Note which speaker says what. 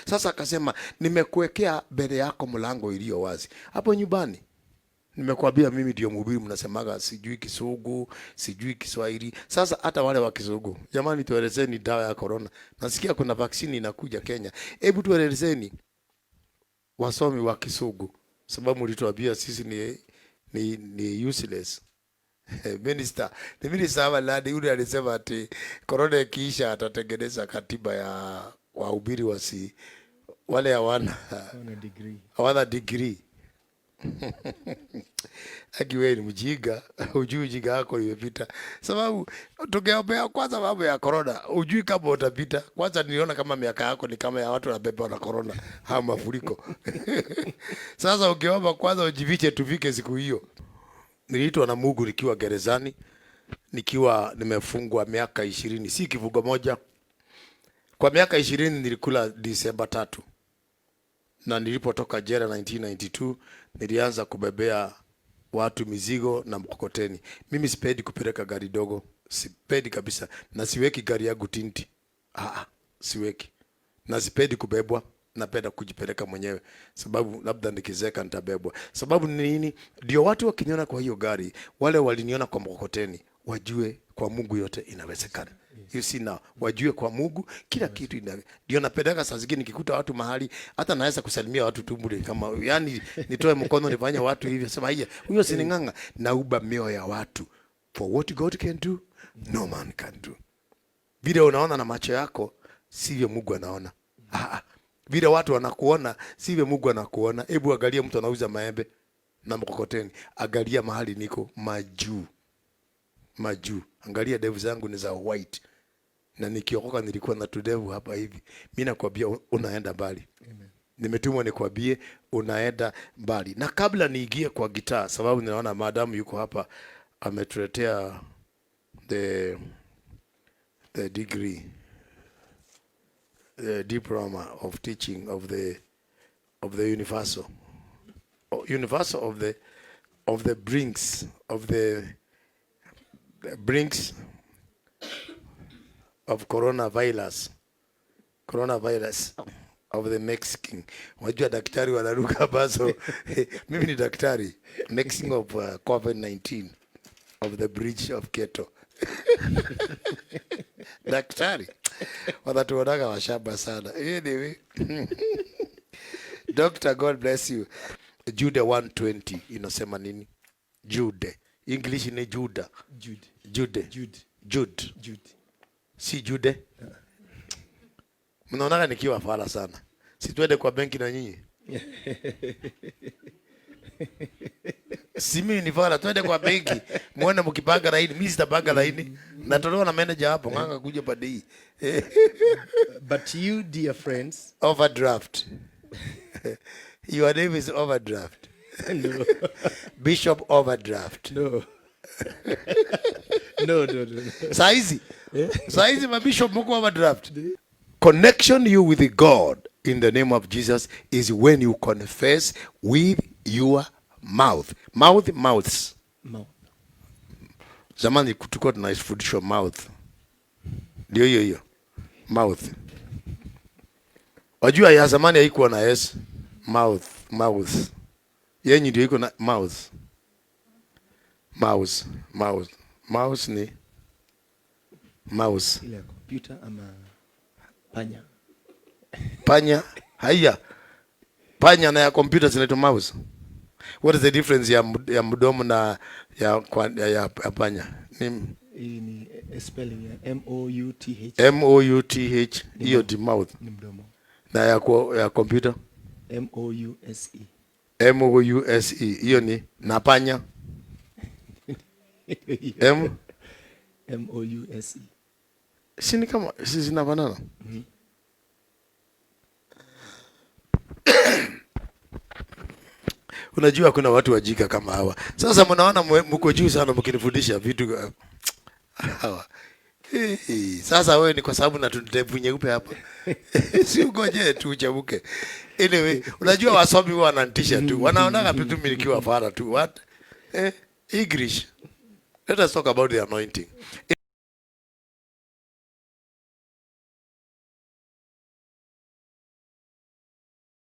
Speaker 1: Sasa akasema nimekuwekea mbele yako mlango iliyo wazi. Hapo nyumbani nimekuambia mimi ndio mhubiri, mnasemaga sijui Kisugu, sijui Kiswahili. Sasa hata wale wa Kisugu, jamani, tuelezeni dawa ya corona. Nasikia kuna vaccine inakuja Kenya. Hebu tuelezeni wasomi wa Kisugu, sababu mlituambia sisi ni useless. Minister, ni minister ama nani yule alisema ati corona ikiisha atatengeneza katiba ya wahubiri wasi wale hawana
Speaker 2: Hawana degree.
Speaker 1: Hawana degree. Aki wewe ni mjinga, hujui ujinga wako imepita. Sababu tungeombea kwanza mambo ya corona, hujui kama utapita. Kwanza niliona kama miaka yako ni kama ya watu wanabebwa na corona, haya mafuriko. Sasa ukiomba kwanza ujifiche tufike siku hiyo. Niliitwa na Mungu nikiwa gerezani, nikiwa nimefungwa miaka 20, si kifungo moja. Kwa miaka 20 nilikula Disemba 3. Na nilipotoka jela 1992 nilianza kubebea watu mizigo na mkokoteni. Mimi sipendi kupeleka gari dogo, sipendi kabisa, na siweki gari yangu tinti. Siweki. Na sipendi kubebwa, napenda kujipeleka mwenyewe, sababu labda nikizeka nitabebwa. Sababu ni nini? Ndio watu wakiniona kwa hiyo gari, wale waliniona kwa mkokoteni, wajue kwa Mungu yote inawezekana. You see now, wajue kwa Mungu kila kitu ina. Ndio napendeka saa zingine nikikuta watu mahali, hata naweza kusalimia watu tu bure, kama yani nitoe mkono nifanye watu hivi, sema haya, huyo si ni Ng'ang'a. Nauba mioyo ya watu. For what God can do, no man can do. Vile unaona na macho yako sivyo Mungu anaona. Vile watu wanakuona sivyo Mungu anakuona. Hebu angalia mtu anauza maembe na mkokoteni, angalia mahali niko majuu. Majuu. Angalia ndevu zangu ni za white. Na nikiokoka nilikuwa na tudevu hapa hivi. Mimi nakwambia unaenda mbali.
Speaker 2: Amen.
Speaker 1: Nimetumwa nikwambie unaenda mbali. Na kabla niingie kwa gitaa, sababu ninaona madamu yuko hapa ametuletea the degree, the diploma of teaching of the universal, universal of the brinks of the brinks of coronavirus, coronavirus of the Mexican. Unajua daktari wanaruka ambazo mimi ni daktari, mixing of COVID-19 of the bridge of Keto. Daktari wanatuonaga washamba sana. Anyway, Doctor, God bless you. Jude 1:20 inasema nini? Jude. English ni Juda.
Speaker 2: Jude.
Speaker 1: Jude.
Speaker 2: Jude.
Speaker 1: Jude.
Speaker 2: Jude.
Speaker 1: Si Jude. Mnaonaga nikiwa fala sana. Si tuende kwa benki na nyinyi? Si mimi ni fala, tuende kwa benki. Muone mkipanga laini, mimi sitapanga laini. Natolewa na manager hapo, Ng'ang'a kuja pande hii.
Speaker 2: But you, dear friends,
Speaker 1: Overdraft. Your name is Overdraft.
Speaker 2: No.
Speaker 1: Bishop Overdraft.
Speaker 2: No. No, no, no, no.
Speaker 1: Saizi. Saizi mabishop mko overdraft. Connection you with God in the name of Jesus is when you confess with your mouth. Mouth, mouths.
Speaker 2: Mouth.
Speaker 1: Zamani tulikuwa tunafundishwa mouth. Ndio hiyo hiyo. Mouth. Wajua ya zamani haikuwa na S. Mouth, mouth. Yenyi ndio iko na mouth. Mouse, mouse. Mouse ni mouse.
Speaker 2: Ile ya computer ama panya.
Speaker 1: Panya, haya. Panya na ya computer zinaitwa mouse. What is the difference ya mdomo na ya panya? Ni
Speaker 2: Hii ni spelling ya M O U T H.
Speaker 1: M O U T H, hiyo ni mouth.
Speaker 2: Ni mdomo.
Speaker 1: Na ya computer?
Speaker 2: M O U S E.
Speaker 1: M O U S E, hiyo ni na panya. M?
Speaker 2: M O U S E.
Speaker 1: Si ni kama si zinafanana? Unajua kuna watu wajika kama hawa. Sasa mnaona mko juu sana mkinifundisha vitu hawa. Hey, sasa wewe ni kwa sababu na ndevu nyeupe hapa. Si ugoje tu uchamuke. Anyway, unajua wasomi huwa wananitisha tu. Wanaonaga tu mimi nikiwa fara tu. What? English. Let us talk about the anointing.